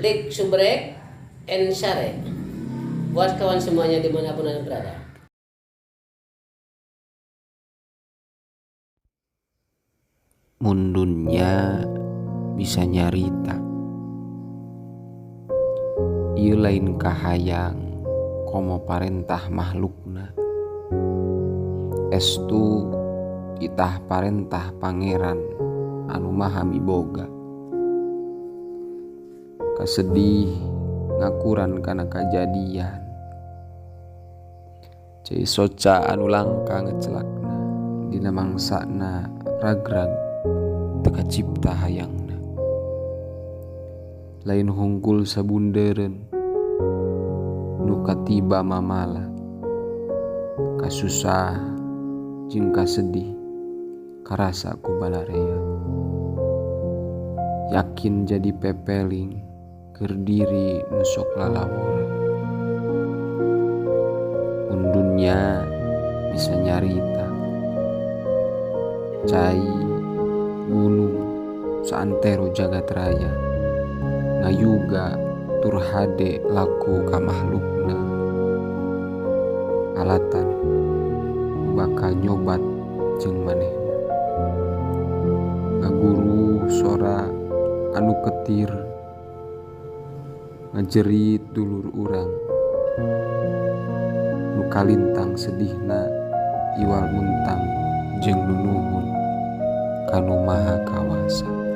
Like, subrek, and share. Buat kawan semuanya dimanapun Anda berada. Mun dunya bisa nyarita, ieu lain kahayang komo parentah mahlukna, estu titah parentah Pangeran anu Maha Miboga. Kasedih ngakuran kana kajadian, cai soca anu langka ngecelakna dina mangsana ragrag teu kacipta hayangna. Lain hungkul sabundeureun nu katiba mamala, kasusah jeung kasedih karasa ku balarea. Yakin jadi pepeling keur diri nu sok lalawora. Mun dunya bisa nyarita, cai gunung saantero jagat raya ngayuga tur hade laku ka mahlukna, alatan bakal nyobat jeung manehna. Ngaguru sora anu ketir ngajerit dulur urang nu kalintang sedihna iwal muntang jeung nunuhun ka Nu Maha Kawasa.